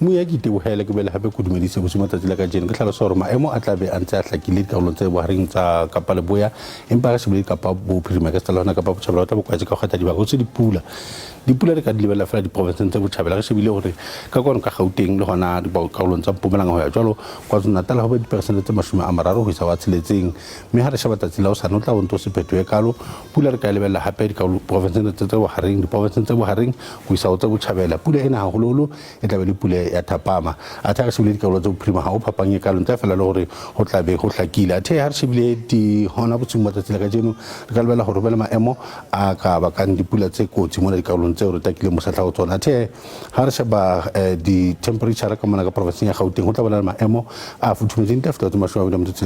Moya ke itebohele ke bele hape ke dumedise bosiu matsatsi la kajeno. Ke hlalosa hore maemo a tla be a ntse a hlakile dikarolong tse bohareng tsa Kapa Leboya, empa re shebile Kapa Bophirima ka seta le hona Kapa Botjhabela o tla bo kwetse ka ho kgetha dibaka ho se dipula. Dipula re ka di lebella fela diprovinseng tse botjhabela. Re shebile hore ka kwano ka Gauteng le hona dikarolong tsa Mpumalanga ho ya jwalo KwaZulu-Natal ho ba diperesente tse 30 ho isa ho a tsheletseng. Mme ha re sheba tsatsi la hosane ho tla bo ntse ho se phetoho e kalo. Pula re ka e lebella hape diprovinseng tse bohareng, diprovinseng tse bohareng ho isa ho tse botjhabela. Pula ena haholoholo e tla be le pula ya thapama. Athe ha re shebile dikarolo tse bophirima ha ho phapang e kalo ntle fela le hore ho tla be ho hlakile. Athe ha re shebile di hona bosiung ba tsatsi la kajeno re ka lebella hore ho be le maemo a ka bakang dipula tse kotsi mona dikarolong tseo re takileng mosehla ho tsona. Athe ha re sheba di-temperature ka mona ka provinseng ya Gauteng ho tla bona le maemo a futhumetseng di tla fihla tse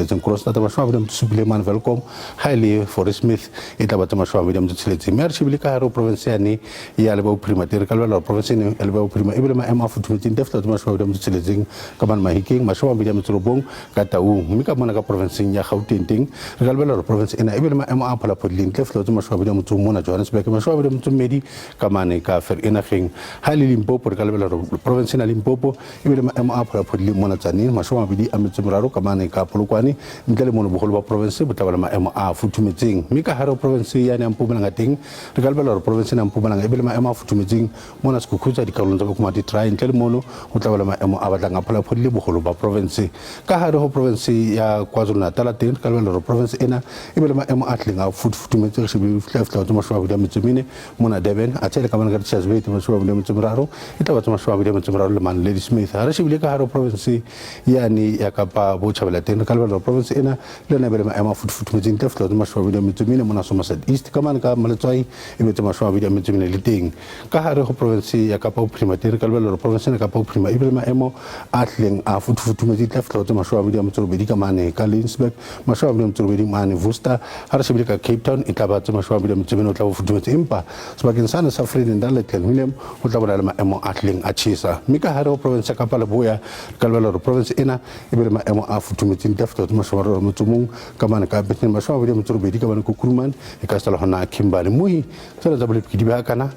26, Kroonstad 27 mane Welkom, ha e le Fauresmith e tla ba tse 26. Mme ha re shebile ka hare ho province yane ya Leboya Bophirima teng re ka lebella hore province eno ya Leboya Bophirima e be le maemo a futhumetseng di tla fihla tse 26 ka mane Mahikeng, 29 ka Taung. Mme ka mona ka provinseng ya Gauteng teng re ka lebella hore province ena e be le maemo a pholaphodileng di tla fihla tse 21 mona Johannesburg, 22 ka mane ka Vereeniging. Ha e le Limpopo re ka lebella hore province ena ya Limpopo e be le maemo a pholaphodileng mona Tzaneen, 23 ka mane ka Polokwane. Ntle le mono boholo ba province bo tla ba le maemo a futhumetseng. Mme ka hare ho province yane ya Mpumalanga teng re ka lebella hore province ena ya Mpumalanga e be le maemo a futhumetseng mona Sekhukhutsa dikarolong tsa Bokomati Try. Ntle le mono ho tla ba le maemo a batlang a pholaphodile boholo ba province. Ka hare ho province ya KwaZulu-Natal teng re ka lebella hore province ena e be le maemo a tlileng a futhumetse re shebile fihla fihla tse 24 mona Durban. Athe le ka mane ka Richards Bay 23 e tla ba tse 23 le mane Ladysmith. Ha re shebile ka hare ho province yane ya Kapa Botjhabela teng re ka lebella hore province ena le yona e be le maemo a futhumetseng tla fihla tse 24 mona Somerset East. Ka mane ka Maletswai e be tse 24 le teng. Ka hare ho province ya Kapa Bophirima teng re ka lebella hore province ena Kapa Bophirima e be le maemo a tlileng a futhumetse tla fihla tse 28 ka mane ka Laingsburg, 28 mane Worcester. Ha re shebile ka Cape Town e tla ba tse 24 o tla bo futhumetse, empa sebakeng sane sa Vredendal le Clanwilliam ho tla bona le maemo a tlileng a tjhesa. Mme ka hare ho province ya Kapa Leboya re ka lebella hore province ena e be le maemo a futhumetseng tla fihla tse 31 ka mane ka Bethlehem, 28 ka mane ko Kuruman, e ka sala hona Kimberley. Mohi tsena tsa bolepi di be kana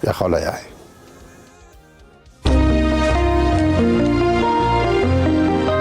ya kgaola yae.